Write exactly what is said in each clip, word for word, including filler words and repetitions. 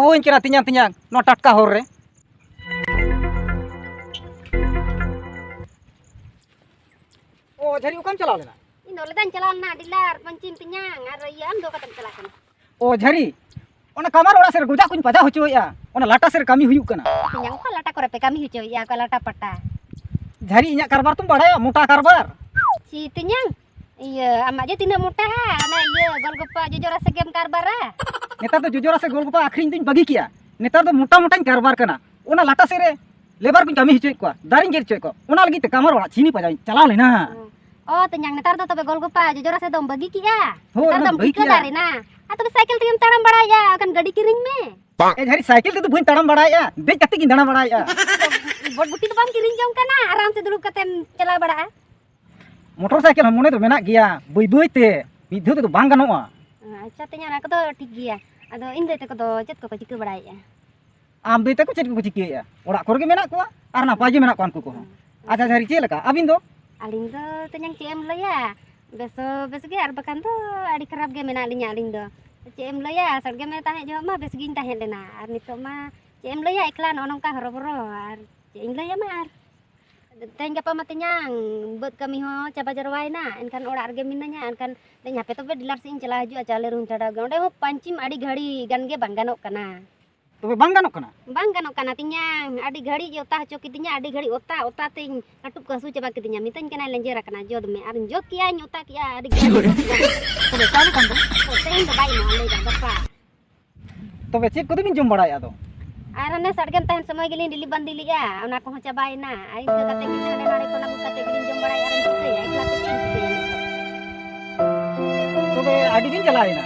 ᱦᱳᱭ ᱠᱟᱱᱟ ᱛᱮᱧᱟᱝ, ᱛᱮᱧᱟᱝ, ᱱᱚᱣᱟ ᱴᱟᱴᱠᱟ ᱦᱚᱨ ᱨᱮ᱾ ᱚ, ᱡᱷᱟᱹᱨᱤ, ᱚᱠᱟᱢ ᱪᱟᱞᱟᱣ ᱞᱮᱱᱟ? ᱤᱧ ᱫᱚ ᱞᱮᱫᱟᱧ ᱪᱟᱞᱟᱣ ᱞᱮᱱᱟ ᱰᱤᱞᱟᱨ ᱯᱟᱹᱧᱪᱤᱢ ᱛᱮᱧᱟᱝ, ᱟᱨ ᱤᱭᱟᱹ, ᱟᱢ ᱫᱚ ᱚᱠᱟᱛᱮᱢ ᱪᱟᱞᱟᱜ ᱠᱟᱱᱟ? ᱚ, ᱡᱷᱟᱹᱨᱤ, ᱚᱱᱟ ᱠᱟᱢᱟᱨ ᱚᱲᱟᱜ ᱥᱮᱫ ᱨᱮ ᱜᱚᱡᱟᱜ ᱠᱚᱧ ᱯᱟᱡᱟᱣ ᱦᱚᱪᱚᱭᱮᱫᱼᱟ, ᱚᱱᱟ ᱞᱟᱴᱟ ᱥᱮᱫ ᱨᱮ ᱠᱟᱹᱢᱤ ᱦᱩᱭᱩᱜ ᱠᱟᱱᱟ᱾ ᱛᱮᱧᱟᱝ, ᱚᱠᱟ ᱞᱟᱴᱟ ᱠᱚᱨᱮ ᱯᱮ ᱠᱟᱹᱢᱤ ᱦᱚᱪᱚᱭᱮᱫᱼᱟ, ᱚᱠᱟ ᱞᱟᱴᱟ ᱯᱟᱴᱟ? ᱡᱷᱟᱹᱨᱤ, ᱤᱧᱟᱹᱜ ᱠᱟᱨᱵᱟᱨ ᱛᱚᱢ ᱵᱟᱲᱟᱭᱟ, ᱢᱚᱴᱟ ᱠᱟᱨᱵᱟᱨ᱾ ᱪᱤ ᱛᱮᱧᱟᱝ, ᱤᱭᱟᱹ, ᱟᱢᱟᱜ ᱡᱮ ᱛᱤᱱᱟᱹᱜ ᱢᱚᱴᱟ ᱦᱟ, ᱚᱱᱟ ᱤᱭᱟᱹ ᱜᱳᱞᱜᱚᱯᱯᱟ ᱡᱚᱡᱚ ᱨᱟᱥᱮ ᱜᱮᱢ ᱠᱟᱨᱵᱟᱨᱟ? ᱱᱮᱛᱟᱨ ᱫᱚ ᱡᱚᱡᱚ ᱨᱟᱥᱮ ᱜᱳᱞᱜᱚᱯᱯᱟ ᱟᱹᱠᱷᱨᱤᱧ ᱫᱩᱧ ᱵᱟᱹᱜᱤ ᱠᱮᱜᱼᱟ᱾ ᱱᱮᱛᱟᱨ ᱫᱚ ᱢᱚᱴᱟ ᱢᱚᱴᱟᱧ ᱠᱟᱨᱵᱟᱨ ᱠᱟᱱᱟ᱾ ᱚᱱᱟ ᱞᱟᱴᱟ ᱥᱮᱫ ᱨᱮ ᱞᱮᱵᱟᱨ ᱠᱚᱧ ᱠᱟᱹᱢᱤ ᱦᱚᱪᱚᱭᱮᱫ ᱠᱚᱣᱟ, ᱫᱟᱨᱮᱧ ᱜᱮᱫ ᱦᱚᱪᱚᱭᱮᱫ ᱠᱚᱣᱟ, ᱚᱱᱟ ᱞᱟᱹᱜᱤᱫ ᱛᱮ ᱠᱟᱢᱟᱨ ᱚᱲᱟᱜ ᱪᱤᱱᱤ ᱯᱟᱡᱟᱣᱤᱧ ᱪᱟᱞᱟᱣ ᱞᱮᱱᱟ᱾ ᱚ, ᱛᱮᱧᱟᱝ, ᱱᱮᱛᱟᱨ ᱫᱚ ᱛᱚᱵᱮ ᱜᱳᱞᱜᱚᱯᱯᱟ ᱡᱚᱡᱚ ᱨᱟᱥᱮ ᱫᱚᱢ ᱵᱟᱹᱜᱤ ᱠᱮᱜᱼᱟ? ᱦᱳᱭ, ᱱᱮᱛᱟᱨ ᱚᱱᱟ ᱫᱚᱢ ᱵᱟᱹᱜᱤ ᱴᱷᱤᱠᱟᱹ ᱠᱮᱜᱼᱟ᱾ ᱫᱟᱨᱮ ᱱᱟ᱾ ᱟᱨ ᱛᱚᱵᱮ ᱥᱟᱭᱠᱮᱞ ᱛᱮᱜᱮᱢ ᱛᱟᱲᱟᱢ ᱵᱟᱲᱟᱭᱮᱫᱼᱟ, ᱮᱱᱠᱷᱟᱱ ᱜᱟᱹᱰᱤ ᱠᱤᱨᱤᱧ ᱢᱮ᱾ ᱮ ᱡᱷᱟᱹᱨᱤ, ᱥᱟᱭᱠᱮᱞ ᱛᱮᱫᱚ ᱵᱟᱹᱧ ᱛᱟᱲᱟᱢ ᱵᱟᱲᱟᱭᱮᱫᱼᱟ, ᱫᱮᱡ ᱠᱟᱛᱮ ᱜᱤᱧ ᱫᱟᱬᱟ ᱵᱟᱲᱟᱭᱮᱫᱼᱟ᱾ ᱵᱚᱴ ᱵᱩᱴᱤ ᱫᱚ ᱵᱟᱢ ᱠᱤᱨᱤᱧ ᱡᱚᱝ ᱠᱟᱱᱟ, ᱟᱨᱟᱢ ᱛᱮ ᱫᱩᱲᱩᱵ ᱠᱟᱛᱮᱢ ᱪᱟᱞᱟᱣ ᱵᱟᱲᱟᱜᱼᱟ᱾ ᱢᱚᱴᱚᱨ ᱥᱟᱭᱠᱮᱞ ᱦᱚᱸ ᱢᱚᱱᱮ ᱫᱚ ᱢᱮᱱᱟᱜ ᱜᱮᱭᱟ, ᱵᱟᱹᱭ ᱵᱟᱹᱭ ᱛᱮ, ᱢᱤᱫ ᱫᱷᱟᱣ ᱛᱮᱫᱚ ᱵᱟᱝ ᱜᱟᱱᱚᱜᱼᱟ᱾ ᱟᱪᱪᱷᱟ ᱛᱮᱧᱟᱝ, ᱚᱱᱟ ᱠᱚᱫᱚ ᱴᱷᱤᱠ ᱜᱮᱭᱟ᱾ ᱟᱫᱚ ᱤᱧ ᱫᱟᱹᱭ ᱛᱟᱠᱚ ᱫᱚ ᱪᱮᱫ ᱠᱚᱠᱚ ᱪᱤᱠᱟᱹ ᱵᱟᱲᱟᱭᱮᱫᱼᱟ? ᱟᱢ ᱫᱟᱹᱭ ᱛᱟᱠᱚ ᱪᱮᱫ ᱠᱚᱠᱚ ᱪᱤᱠᱟᱹᱭᱮᱫᱼᱟ? ᱚᱲᱟᱜ ᱠᱚᱨᱮ ᱜᱮ ᱢᱮᱱᱟᱜ ᱠᱚᱣᱟ ᱟᱨ ᱱᱟᱯᱟᱭ ᱜᱮ ᱢᱮᱱᱟᱜ ᱠᱚᱣᱟ ᱩᱱᱠᱩ ᱠᱚᱦᱚᱸ᱾ ᱟᱪᱪᱷᱟ, ᱡᱷᱟᱹᱨᱤ, ᱪᱮᱫ ᱞᱮᱠᱟ ᱟᱹᱵᱤᱱ ᱫᱚ? ᱟᱹᱞᱤᱧ ᱫᱚ ᱛᱮᱧᱟᱝ ᱪᱮᱫ ᱮᱢ ᱞᱟᱹᱭᱟ, ᱵᱮᱥ ᱦᱚᱸ ᱵᱮᱥ ᱜᱮ, ᱟᱨ ᱵᱟᱠᱷᱟᱱ ᱫᱚ ᱟᱹᱰᱤ ᱠᱷᱟᱨᱟᱯ ᱜᱮ ᱢᱮᱱᱟᱜ ᱞᱤᱧᱟ ᱟᱹᱞᱤᱧ ᱫᱚ᱾ ᱪᱮᱫ ᱮᱢ ᱞᱟᱹᱭᱟ, ᱥᱟᱰᱜᱮᱢᱮ ᱛᱟᱦᱮᱸ ᱡᱚᱦᱚᱜ ᱢᱟ ᱵᱮᱥ ᱜᱤᱧ ᱛᱟᱦᱮᱸ ᱞᱮᱱᱟ, ᱟᱨ ᱱᱤᱛᱚᱜ ᱢᱟ ᱪᱮᱫ ᱮᱢ ᱞᱟᱹᱭᱟ, ᱮᱠᱞᱟ ᱱᱚᱜᱼᱚ ᱱᱚᱝᱠᱟ ᱦᱚᱨᱚᱵᱚᱨᱚ, ᱟᱨ ᱪᱮᱫ ᱤᱧ ᱞᱟᱹᱭᱟ ᱢᱟ᱾ ᱟᱨ ᱛᱮᱦᱮᱧ ᱜᱟᱯᱟ ᱢᱟ ᱛᱮᱧᱟᱝ ᱵᱟᱹᱫᱽ ᱠᱟᱹᱢᱤ ᱦᱚᱸ ᱪᱟᱵᱟ ᱡᱟᱨᱣᱟᱭᱮᱱᱟ, ᱮᱱᱠᱷᱟᱱ ᱚᱲᱟᱜ ᱨᱮᱜᱮ ᱢᱤᱱᱟᱹᱧᱟ᱾ ᱮᱱᱠᱷᱟᱱ ᱞᱟᱹᱭᱟᱹᱧ, ᱦᱟᱯᱮ ᱛᱚᱵᱮ ᱰᱤᱞᱟᱨ ᱥᱮᱫ ᱤᱧ ᱪᱟᱞᱟᱣ ᱦᱤᱡᱩᱜᱼᱟ, ᱪᱟᱣᱞᱮ ᱨᱩᱦᱩᱧ ᱪᱷᱟᱰᱟᱣ ᱜᱮ᱾ ᱚᱸᱰᱮ ᱦᱚᱸ ᱯᱟᱧᱪᱤᱢ ᱟᱹᱰᱤ ᱜᱷᱟᱹᱲᱤ ᱜᱟᱱ ᱜᱮ ᱵᱟᱝ ᱜᱟᱱᱚᱜ ᱠᱟᱱᱟ᱾ ᱛᱚᱵᱮ ᱵᱟᱝ ᱜᱟᱱᱚᱜ ᱠᱟᱱᱟ? ᱵᱟᱝ ᱜᱟᱱᱚᱜ ᱠᱟᱱᱟ ᱛᱮᱧᱟᱝ, ᱟᱹᱰᱤ ᱜᱷᱟᱹᱲᱤᱡ ᱮ ᱚᱛᱟ ᱦᱚᱪᱚ ᱠᱤᱫᱤᱧᱟ, ᱟᱹᱰᱤ ᱜᱷᱟᱹᱲᱤᱡ ᱚᱛᱟ ᱚᱛᱟ ᱛᱮᱧ ᱠᱟᱹᱴᱩᱵ ᱠᱚ ᱦᱟᱹᱥᱩ ᱪᱟᱵᱟ ᱠᱤᱫᱤᱧᱟ᱾ ᱢᱤᱛᱟᱹᱧ ᱠᱟᱱᱟᱭ, ᱞᱮᱸᱡᱮᱨ ᱟᱠᱟᱱᱟ, ᱡᱚᱫ ᱢᱮ᱾ ᱟᱨ ᱡᱚᱫ ᱠᱮᱜᱼᱟᱧ, ᱚᱛᱟ ᱠᱮᱜᱼᱟ, ᱟᱹᱰᱤ ᱜᱷᱟᱹᱲᱤᱡ ᱚᱛᱟ ᱠᱮᱜᱼᱟ᱾ ᱛᱚᱵᱮ ᱪᱟᱣᱞᱮ ᱠᱷᱟᱱ ᱫᱚ? ᱛᱮᱦᱮᱧ ᱫᱚ ᱵᱟᱭ ᱮᱢᱚᱜᱼᱟ, ᱞᱟᱹᱭ ᱫᱟ ᱜᱟᱯᱟ᱾ ᱛᱚᱵᱮ ᱪᱮᱫ ᱠᱚᱫᱚ ᱵᱤᱱ ᱡᱚᱢ ᱵᱟᱲᱟᱭᱮᱫᱼᱟ ᱟᱫᱚ? ᱟᱨ ᱦᱟᱱᱮ ᱥᱟᱰᱜᱮᱢ ᱛᱟᱦᱮᱱ ᱥᱚᱢᱚᱭ ᱜᱮᱞᱤᱧ ᱰᱤᱞᱤ ᱵᱟᱱᱫᱤ ᱞᱮᱜᱼᱟ, ᱚᱱᱟ ᱠᱚᱦᱚᱸ ᱪᱟᱵᱟᱭᱮᱱᱟ᱾ ᱟᱨ ᱤᱱᱠᱟᱹ ᱠᱟᱛᱮ ᱜᱮ ᱦᱟᱸᱰᱮ ᱱᱟᱰᱮ ᱠᱷᱚᱱ ᱟᱹᱜᱩ ᱠᱟᱛᱮ ᱜᱮᱞᱤᱧ ᱡᱚᱢ ᱵᱟᱲᱟᱭᱟ᱾ ᱟᱨ ᱪᱤᱠᱟᱹᱭᱟ, ᱮᱠᱞᱟ ᱛᱮ ᱪᱮᱫ ᱮᱢ ᱪᱤᱠᱟᱹᱭᱟ ᱱᱤᱛᱚᱜ? ᱛᱚᱵᱮ ᱟᱹᱰᱤ ᱵᱤᱱ ᱪᱟᱞᱟᱣᱮᱱᱟ?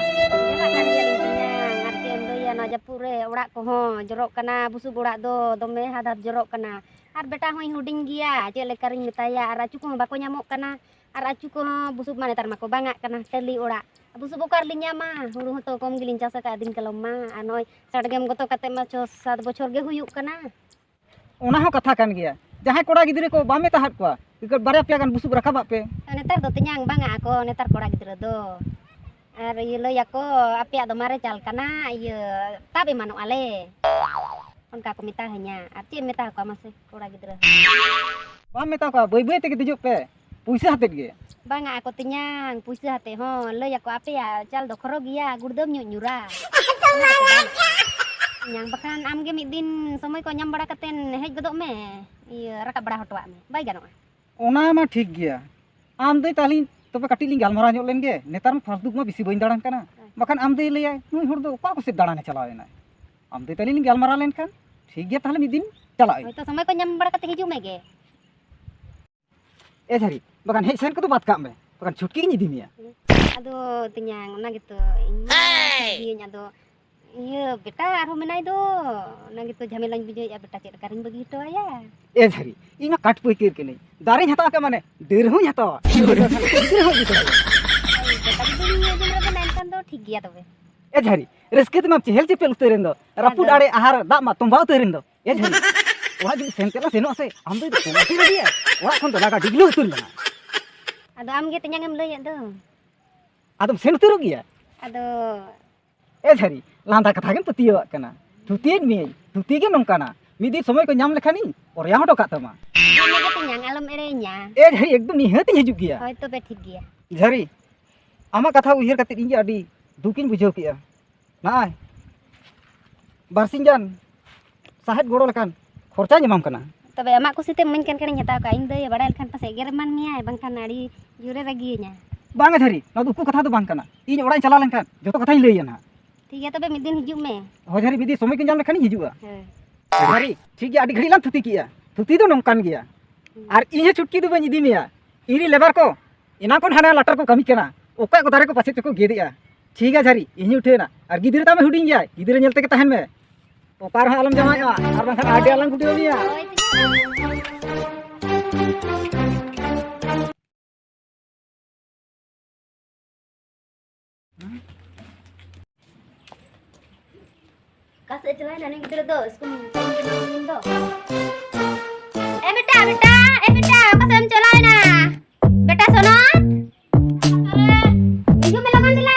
ᱪᱟᱞᱟᱜ ᱠᱟᱱ ᱜᱮᱭᱟᱞᱤᱧ ᱛᱮᱧᱟᱝ, ᱟᱨ ᱪᱮᱫ ᱮᱢ ᱞᱟᱹᱭᱟ, ᱱᱚᱣᱟ ᱡᱟᱹᱯᱩᱫ ᱨᱮ ᱚᱲᱟᱜ ᱠᱚᱦᱚᱸ ᱡᱚᱨᱚᱜ ᱠᱟᱱᱟ, ᱵᱩᱥᱩᱵ ᱚᱲᱟᱜ ᱫᱚ ᱫᱚᱢᱮ ᱦᱟᱫ ᱦᱟᱫ ᱡᱚᱨᱚᱜ ᱠᱟᱱᱟ᱾ ᱟᱨ ᱵᱮᱴᱟ ᱦᱚᱸᱭ ᱦᱩᱰᱤᱧ ᱜᱮᱭᱟ, ᱪᱮᱫ ᱞᱮᱠᱟᱨᱤᱧ ᱢᱮᱛᱟᱭᱟ? ᱟᱨ ᱟᱹᱪᱩ ᱠᱚᱦᱚᱸ ᱵᱟᱠᱚ ᱧᱟᱢᱚᱜ ᱠᱟᱱᱟ, ᱟᱨ ᱟᱹᱪᱩ ᱠᱚᱦᱚᱸ ᱵᱩᱥᱩᱵ ᱢᱟ ᱱᱮᱛᱟᱨ ᱢᱟᱠᱚ ᱵᱟᱝᱟᱜ ᱠᱟᱱᱟ, ᱴᱟᱹᱞᱤ ᱚᱲᱟᱜ, ᱵᱩᱥᱩᱵ ᱚᱠᱟ ᱨᱮᱞᱤᱧ ᱧᱟᱢᱟ? ᱦᱩᱲᱩ ᱦᱚᱸᱛᱚ ᱠᱚᱢ ᱜᱮᱞᱤᱧ ᱪᱟᱥ ᱟᱠᱟᱫ ᱫᱤᱱ ᱠᱟᱞᱚᱢ ᱢᱟ, ᱟᱨ ᱱᱚᱜᱼᱚᱭ ᱥᱟᱰᱜᱮᱢ ᱜᱚᱛᱚ ᱠᱟᱛᱮ ᱢᱟ ᱪᱷᱚ ᱥᱟᱛ ᱵᱚᱪᱷᱚᱨ ᱜᱮ ᱦᱩᱭᱩᱜ ᱠᱟᱱᱟ᱾ ᱚᱱᱟ ᱦᱚᱸ ᱠᱟᱛᱷᱟ ᱠᱟᱱ ᱜᱮᱭᱟ, ᱡᱟᱦᱟᱸᱭ ᱠᱚᱲᱟ ᱜᱤᱫᱽᱨᱟᱹ ᱠᱚ ᱵᱟᱢ ᱢᱮᱛᱟ ᱦᱟᱫ ᱠᱚᱣᱟ, ᱵᱟᱨᱭᱟ ᱯᱮᱭᱟ ᱜᱟᱱ ᱵᱩᱥᱩᱵ ᱨᱟᱠᱟᱵᱟᱜ ᱯᱮ᱾ ᱱᱮᱛᱟᱨ ᱫᱚ ᱛᱮᱧᱟᱝ ᱵᱟᱝᱟᱜ ᱟᱠᱚ, ᱱᱮᱛᱟᱨ ᱠᱚᱲᱟ ᱜᱤᱫᱽᱨᱟᱹ ᱫᱚ᱾ ᱟᱨ ᱤᱭᱟᱹ ᱞᱟᱹᱭᱟᱠᱚ, ᱟᱯᱮᱭᱟᱜ ᱫᱚ ᱢᱟᱨᱮ ᱪᱟᱞ ᱠᱟᱱᱟ, ᱤᱭᱟᱹ, ᱛᱟᱵ ᱮᱢᱟᱱᱚᱜᱼᱟ ᱞᱮ᱾ ᱚᱱᱠᱟ ᱠᱚ ᱢᱮᱛᱟ ᱦᱟᱹᱧᱟ᱾ ᱟᱨ ᱪᱮᱫ ᱮᱢ ᱢᱮᱛᱟ ᱠᱚᱣᱟ ᱢᱟᱥᱮ, ᱠᱚᱲᱟ ᱜᱤᱫᱽᱨᱟᱹ? ᱵᱟᱢ ᱢᱮᱛᱟ ᱠᱚᱣᱟ, ᱵᱟᱹᱭ ᱵᱟᱹᱭ ᱛᱮᱜᱮ ᱫᱮᱡᱚᱜ ᱯᱮ, ᱯᱩᱭᱥᱟᱹ ᱦᱟᱛᱮᱫ ᱜᱮ᱾ ᱵᱟᱝᱟ ᱟᱠᱚ ᱛᱮᱧᱟᱝ, ᱯᱩᱭᱥᱟᱹ ᱦᱟᱛᱮᱫ ᱦᱚᱸ ᱞᱟᱹᱭ ᱟᱠᱚ, ᱟᱯᱮᱭᱟᱜ ᱪᱟᱞ ᱫᱚ ᱠᱷᱚᱨᱚ ᱜᱮᱭᱟ, ᱜᱩᱲᱫᱟᱹᱢ ᱧᱚᱜ ᱧᱩᱨᱟ᱾ ᱚᱱᱟ ᱠᱚ ᱵᱟᱝ᱾ ᱛᱮᱧᱟᱝ, ᱵᱟᱠᱷᱟᱱ ᱟᱢ ᱜᱮ ᱢᱤᱫ ᱫᱤᱱ ᱥᱚᱢᱚᱭ ᱠᱚ ᱧᱟᱢ ᱵᱟᱲᱟ ᱠᱟᱛᱮᱫ ᱦᱮᱡ ᱜᱚᱫᱚᱜ ᱢᱮ, ᱤᱭᱟᱹ, ᱨᱟᱠᱟᱵ ᱵᱟᱲᱟ ᱦᱚᱴᱚᱣᱟᱜ ᱢᱮ, ᱵᱟᱭ ᱜᱟᱱᱚᱜᱼᱟ? ᱚᱱᱟ ᱢᱟ ᱴᱷᱤᱠ ᱜᱮᱭᱟ᱾ ᱟᱢ ᱫᱚ ᱛᱟᱦᱞᱮ ᱛᱚᱵᱮ ᱠᱟᱹᱴᱤᱡ ᱞᱤᱧ ᱜᱟᱞᱢᱟᱨᱟᱣ ᱧᱚᱜ ᱞᱮᱱ ᱜᱮ᱾ ᱱᱮᱛᱟᱨ ᱢᱟ ᱯᱷᱟᱥᱵᱩᱠ ᱢᱟ ᱵᱮᱥᱤ ᱵᱟᱹᱧ ᱫᱟᱬᱟᱱ ᱠᱟᱱᱟ᱾ ᱵᱟᱠᱷᱟᱱ ᱟᱢ ᱫᱚᱭ ᱞᱟᱹᱭᱟᱭ, "ᱱᱩᱭ ᱦᱚᱲ ᱫᱚ ᱚᱠᱟ ᱠᱚ ᱥᱮᱫ ᱫᱟᱬᱟᱱᱮ ᱪᱟᱞᱟᱣ ᱮᱱᱟᱭ?" ᱟᱢ ᱫᱚ ᱛᱟᱦᱞᱮ ᱞᱤᱧ ᱜᱟᱞᱢᱟᱨᱟᱣ ᱞᱮᱱᱠᱷᱟᱱ ᱴᱷᱤᱠ ᱜᱮᱭᱟ, ᱛᱟᱦᱞᱮ ᱢᱤᱫ ᱫᱤᱱ ᱪᱟᱞᱟᱜ ᱟᱹᱧ᱾ ᱦᱳᱭ ᱛᱚ, ᱥᱚᱢᱚᱭ ᱠᱚ ᱧᱟᱢ ᱵᱟᱲᱟ ᱠᱟᱛᱮ ᱦᱤᱡᱩᱜ ᱢᱮ ᱜᱮ᱾ ᱮ ᱡᱷᱟᱹᱨᱤ, ᱵᱟᱠᱷᱟᱱ ᱦᱮᱡ ᱥᱮᱱ ᱠᱚᱫᱚ ᱵᱟᱫ ᱠᱟᱜ ᱢᱮ, ᱵᱟᱠᱷᱟᱱ ᱪᱷᱩᱴᱠᱤ ᱜᱤᱧ ᱤᱫᱤ ᱢᱮᱭᱟ᱾ ᱟᱫᱚ ᱛᱮᱧᱟᱝ, ᱚᱱᱟ ᱜᱮᱛᱚ ᱤᱧ ᱢᱟ ᱤᱭᱟᱹᱧ, ᱟᱫᱚ ᱤᱭᱟᱹ, ᱵᱮᱴᱟ ᱟᱨᱦᱚᱸ ᱢᱮᱱᱟᱭ ᱫᱚ, ᱚᱱᱟ ᱜᱮᱛᱚ ᱡᱷᱟᱢᱮᱞᱟᱧ ᱵᱩᱡᱷᱟᱹᱣᱮᱫᱼᱟ, ᱵᱮᱴᱟ ᱪᱮᱫ ᱞᱮᱠᱟ ᱨᱤᱧ ᱵᱟᱹᱜᱤ ᱦᱚᱴᱚ ᱟᱭᱟ? ᱮ ᱡᱷᱟᱹᱨᱤ, ᱤᱧ ᱢᱟ ᱠᱟᱴ ᱯᱟᱹᱭᱠᱟᱹᱨ ᱠᱟᱹᱱᱟᱹᱧ, ᱫᱟᱨᱮᱧ ᱦᱟᱛᱟᱣ ᱠᱟᱜ ᱢᱟᱱᱮ ᱰᱟᱹᱨ ᱦᱚᱸᱧ ᱦᱟᱛᱟᱣᱟ᱾ ᱦᱳᱭ, ᱵᱮᱴᱟ ᱡᱩᱫᱤ ᱱᱤᱭᱟᱹ ᱡᱩᱜᱽ ᱨᱮ ᱵᱮᱱᱟ, ᱮᱱᱠᱷᱟᱱ ᱫᱚ ᱴᱷᱤᱠ ᱜᱮᱭᱟ ᱛᱚᱵᱮ᱾ ᱮ ᱡᱷᱟᱹᱨᱤ, ᱨᱟᱹᱥᱠᱟᱹ ᱛᱮᱢᱟᱢ ᱪᱮᱦᱮᱞ ᱪᱮᱯᱮᱞ ᱩᱛᱟᱹᱨᱮᱱ ᱫᱚ, ᱨᱟᱹᱯᱩᱫ ᱟᱫᱚ ᱟᱲᱮ ᱟᱦᱟᱨ ᱫᱟᱜ ᱢᱟ ᱛᱚᱸᱵᱟ ᱩᱛᱟᱹᱨᱮᱱ ᱫᱚ᱾ ᱮ ᱡᱷᱟᱹᱨᱤ, ᱚᱲᱟᱜ ᱡᱩᱫᱤ ᱥᱮᱱ ᱛᱮᱞᱟᱝ ᱥᱮᱱᱚᱜᱼᱟ ᱥᱮ, ᱟᱢ ᱫᱚ ᱫᱚᱢᱮ ᱯᱮ ᱨᱟᱹᱜᱤᱭᱟ᱾ ᱚᱲᱟᱜ ᱠᱷᱚᱱ ᱫᱚ ᱞᱟᱜᱟ ᱰᱤᱜᱽᱞᱟᱹᱣ ᱩᱛᱟᱹᱨ ᱞᱮᱱᱟ᱾ ᱟᱫᱚ ᱟᱢ ᱜᱮ ᱛᱮᱧᱟᱝ ᱮᱢ ᱞᱟᱹᱭᱮᱫ ᱫᱚ᱾ ᱟᱫᱚᱢ ᱥᱮᱱ ᱩᱛᱟᱹᱨᱚᱜ ᱜᱮᱭᱟ? ᱟᱫᱚ ᱮ ᱡᱷᱟᱹᱨᱤ, ᱞᱟᱸᱫᱟ ᱠᱟᱛᱷᱟ ᱜᱮᱢ ᱯᱟᱹᱛᱭᱟᱹᱣᱟᱜ ᱠᱟᱱᱟ᱾ ᱛᱷᱩᱛᱤᱭᱮᱫ ᱢᱤᱭᱟᱹᱧ, ᱛᱷᱩᱛᱤ ᱜᱮ ᱱᱚᱝᱠᱟᱱᱟ᱾ ᱢᱤᱫ ᱫᱤᱱ ᱥᱚᱢᱚᱭ ᱠᱚ ᱧᱟᱢ ᱞᱮᱠᱷᱟᱱᱤᱧ ᱚᱨᱭᱟ ᱦᱚᱴᱚ ᱠᱟᱜ ᱛᱟᱢᱟ᱾ ᱟᱢ ᱜᱮ ᱛᱮᱧᱟᱝ, ᱟᱞᱚᱢ ᱮᱲᱮᱭᱤᱧᱟ᱾ ᱮ ᱡᱷᱟᱹᱨᱤ, ᱮᱠᱫᱚᱢ ᱱᱤᱦᱟᱹᱛᱤᱧ ᱦᱤᱡᱩᱜ ᱜᱮᱭᱟ᱾ ᱦᱳᱭ, ᱛᱚᱵᱮ ᱴᱷᱤᱠ ᱜᱮᱭᱟ᱾ ᱡᱷᱟᱹᱨᱤ, ᱟᱢᱟᱜ ᱠᱟᱛᱷᱟ ᱩᱭᱦᱟᱹᱨ ᱠᱟᱛᱮ ᱤᱧ ᱜᱮ ᱟᱹᱰᱤ ᱫᱩᱠᱤᱧ ᱵᱩᱡᱷᱟᱹᱣ ᱠᱮᱜᱼᱟ᱾ ᱱᱚᱜᱼᱚᱭ ᱵᱟᱨᱥᱤᱧ ᱜᱟᱱ ᱥᱟᱦᱮᱫ ᱜᱚᱲᱚ ᱞᱮᱠᱟᱱ ᱠᱷᱚᱨᱪᱟᱧ ᱮᱢᱟᱢ ᱠᱟᱱᱟ᱾ ᱛᱚᱵᱮ ᱟᱢᱟᱜ ᱠᱩᱥᱤᱛᱮᱢ ᱤᱢᱟᱹᱧ ᱠᱟᱱ ᱠᱷᱟᱱᱤᱧ ᱦᱟᱛᱟᱣ ᱠᱟᱜᱼᱟ᱾ ᱤᱧ ᱫᱟᱹᱭᱮ ᱵᱟᱲᱟᱭ ᱞᱮᱠᱷᱟᱱ ᱯᱟᱥᱮᱡ ᱮᱜᱮᱨ ᱮᱢᱟᱱ ᱢᱮᱭᱟᱭ, ᱵᱟᱝᱠᱷᱟᱱ ᱟᱹᱰᱤ ᱡᱳᱨᱮ ᱨᱟᱹᱜᱤᱭᱟᱹᱧᱟ᱾ ᱵᱟᱝᱟ ᱡᱷᱟᱹᱨᱤ, ᱱᱚᱣᱟ ᱫᱚ ᱩᱠᱩ ᱠᱟᱛᱷᱟ ᱫᱚ ᱵᱟᱝ ᱠᱟᱱᱟ᱾ ᱤᱧ ᱚᱲᱟᱜ ᱤᱧ ᱪᱟᱞᱟᱣ ᱞᱮᱱᱠᱷᱟᱱ ᱡᱚᱛᱚ ᱠᱟᱛᱷᱟᱧ ᱞᱟᱹᱭᱟ ᱱᱟᱦᱟᱜ᱾ ᱴᱷᱤᱠ ᱜᱮᱭᱟ, ᱛᱚᱵᱮ ᱢᱤᱫ ᱫᱤᱱ ᱦᱤᱡᱩᱜ ᱢᱮ᱾ ᱦᱳᱭ ᱡᱷᱟᱹᱨᱤ, ᱢᱤᱫ ᱫᱤᱱ ᱥᱚᱢᱚᱭ ᱠᱚ ᱧᱟᱢ ᱞᱮᱠᱷᱟᱱᱤᱧ ᱦᱤᱡᱩᱜᱼᱟ᱾ ᱦᱳᱭ᱾ ᱡᱷᱟᱹᱨᱤ, ᱴᱷᱤᱠ ᱜᱮᱭᱟ, ᱟᱹᱰᱤ ᱜᱷᱟᱹᱲᱤᱡ ᱞᱟᱝ ᱛᱷᱩᱛᱤ ᱠᱮᱜᱼᱟ᱾ ᱛᱷᱩᱛᱤ ᱫᱚ ᱱᱚᱝᱠᱟᱱ ᱜᱮᱭᱟ᱾ ᱦᱩᱸ᱾ ᱟᱨ ᱤᱧ ᱦᱚᱸ ᱪᱷᱩᱴᱠᱤ ᱫᱚ ᱵᱟᱹᱧ ᱤᱫᱤ ᱢᱮᱭᱟ᱾ ᱤᱧ ᱨᱮᱱ ᱞᱮᱵᱟᱨ ᱠᱚ ᱮᱱᱟᱝ ᱠᱷᱚᱱ ᱦᱟᱱᱟ ᱞᱟᱴᱟᱨ ᱠᱚ ᱠᱟᱹᱢᱤ ᱠᱟᱱᱟ᱾ ᱚᱠᱚᱭ ᱠᱚ ᱫᱟᱨᱮ ᱠᱚ ᱯᱟᱪᱮᱫ ᱪᱚᱠᱚ ᱜᱮᱫᱮᱜᱼᱟ᱾ ᱴᱷᱤᱠ ᱜᱮᱭᱟ ᱡᱷᱟᱹᱨᱤ, ᱤᱧ ᱩᱴᱷᱟᱹᱣ ᱮᱱᱟ᱾ ᱟᱨ ᱜᱤᱫᱽᱨᱟᱹ ᱛᱟᱢᱮ ᱦᱩᱰᱤᱧ ᱜᱮᱭᱟᱭ, ᱜᱤᱫᱽᱨᱟᱹ ᱧᱮᱞ ᱛᱮᱜᱮ ᱛᱟᱦᱮᱱ ᱢᱮ᱾ ᱚᱠᱟ ᱨᱮᱦᱚᱸ ᱟᱞᱚᱢ ᱡᱟᱶᱟᱭᱚᱜᱼᱟ, ᱟᱨ ᱵᱟᱝᱠᱷᱟᱱ ᱟᱹᱰᱤ ᱟᱞᱟᱝ ᱜᱩᱰᱤᱭᱟᱹᱣ ᱢᱮᱭᱟ᱾ ᱦᱳᱭ᱾ ᱚᱠᱟ ᱥᱮᱫ ᱪᱟᱞᱟᱣᱮᱱᱟ ᱱᱩᱭ ᱜᱤᱫᱽᱨᱟᱹ ᱫᱚ? ᱥᱠᱩᱞ ᱫᱚ? ᱮ ᱵᱮᱴᱟ, ᱵᱮᱴᱟ, ᱮ ᱵᱮᱴᱟ, ᱚᱠᱟ ᱥᱮᱫ ᱮᱢ ᱪᱟᱞᱟᱣᱮᱱᱟ? ᱵᱮᱴᱟ ᱥᱚᱱᱚᱛ, ᱦᱤᱡᱩᱜ ᱢᱮ ᱞᱚᱜᱚᱱ ᱫᱮᱞᱟ᱾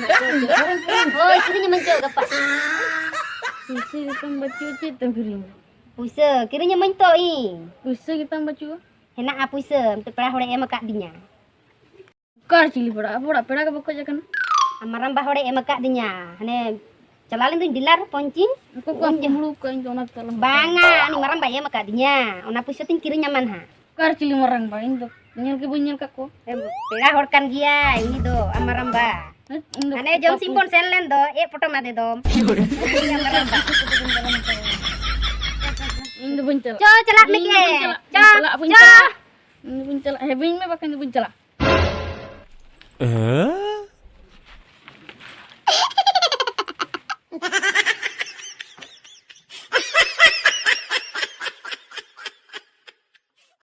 ᱦᱳᱭ, ᱠᱤᱨᱤᱧ ᱟᱹᱢᱟᱹᱧ ᱪᱚ ᱜᱟᱯᱟ᱾ ᱯᱩᱭᱥᱟᱹ ᱜᱮᱛᱟᱢ ᱵᱟᱹᱪᱩᱜᱼᱟ, ᱪᱮᱫ ᱛᱮᱢ ᱠᱤᱨᱤᱧᱟ? ᱯᱩᱭᱥᱟᱹ ᱠᱤᱨᱤᱧ ᱟᱹᱢᱟᱹᱧ ᱛᱚ ᱤᱧ᱾ ᱯᱩᱭᱥᱟᱹ ᱜᱮᱛᱟᱢ ᱵᱟᱹᱪᱩᱜᱼᱟ? ᱦᱮᱱᱟᱜᱼᱟ ᱯᱩᱭᱥᱟᱹ, ᱢᱤᱫᱴᱮᱡ ᱯᱮᱲᱟ ᱦᱚᱲᱮ ᱮᱢ ᱟᱠᱟᱫᱤᱧᱟ᱾ ᱚᱠᱟ ᱨᱮ ᱪᱤᱞᱤ ᱯᱮᱲᱟ? ᱟᱵᱚ ᱚᱲᱟᱜ ᱯᱮᱲᱟ ᱜᱮ ᱵᱟᱠᱚ ᱦᱮᱡ ᱟᱠᱟᱱᱟ᱾ ᱟᱨ ᱢᱟᱨᱟᱝᱵᱟ ᱦᱚᱲᱮ ᱮᱢ ᱟᱠᱟᱫᱤᱧᱟ, ᱦᱟᱱᱮ ᱪᱟᱞᱟᱣ ᱞᱮᱱ ᱫᱚᱧ ᱰᱤᱞᱟᱨ ᱯᱚᱧᱪᱤ᱾ ᱩᱱᱠᱩ ᱠᱚ ᱩᱱ ᱡᱟ- ᱠᱩᱢᱵᱽᱲᱩ ᱠᱟᱜ ᱤᱧ ᱫᱚ, ᱚᱱᱟ ᱛᱮ ᱟᱞᱚᱢ ᱦᱟᱛᱟᱣᱟ᱾ ᱵᱟᱝᱟ, ᱩᱱᱤ ᱢᱟᱨᱟᱝᱵᱟᱭ ᱮᱢ ᱟᱠᱟᱫᱤᱧᱟ, ᱚᱱᱟ ᱯᱩᱭᱥᱟᱹ ᱛᱤᱧ ᱠᱤᱨᱤᱧ ᱟᱢᱟ ᱱᱟᱦᱟᱜ᱾ ᱚᱠᱟ ᱨᱮ ᱪᱤᱞᱤ ᱢᱟᱨᱟᱝᱵᱟ? ᱤᱧ ᱫᱚ ᱧᱮᱞ ᱜᱮ ᱵᱟᱹᱧ ᱧᱮᱞ ᱠᱟᱜ ᱠᱚᱣᱟ᱾ ᱮᱢ, ᱯᱮᱲᱟ ᱦᱚᱲ ᱠᱟᱱ ᱜᱮᱭᱟᱭ ᱩᱱᱤ ᱫᱚ, ᱟᱢ ᱢᱟᱨᱟᱝᱵᱟ᱾ ᱦᱮᱸ, ᱤᱧ ᱫᱚ ᱦᱟᱱᱮ ᱡᱚᱢ ᱥᱤᱢ ᱵᱚᱱ ᱥᱮᱱ ᱞᱮᱱ ᱫᱚ, ᱮ ᱯᱚᱴᱚᱢ ᱟᱫᱮ ᱫᱚᱢ᱾ ᱟᱢ ᱢᱟᱨᱟᱝᱵᱟ᱾ ᱤᱧ ᱫᱚ ᱵᱟᱹᱧ ᱪᱟᱞᱟᱜᱼᱟ᱾ ᱪᱚ, ᱪᱟᱞᱟᱜ ᱢᱮ ᱤᱧ ᱫᱚ ᱵᱟᱹᱧ ᱪᱮ᱾ ᱪᱟᱞᱟᱜᱼᱟ᱾ ᱪᱚ, ᱵᱟᱹᱧ ᱪᱟᱞᱟᱜᱼᱟ, ᱵᱟᱹᱧ ᱪᱚ᱾ ᱪᱟᱞᱟᱜᱼᱟ᱾ ᱤᱧ ᱫᱚ ᱵᱟᱹᱧ ᱪᱟᱞᱟᱜᱼᱟ᱾ ᱦᱮᱸ, ᱵᱟᱹᱧ ᱢᱮ, ᱵᱟᱠᱷᱟᱱ ᱫᱚ ᱵᱟᱹᱧ ᱪᱟᱞᱟᱜᱼᱟ᱾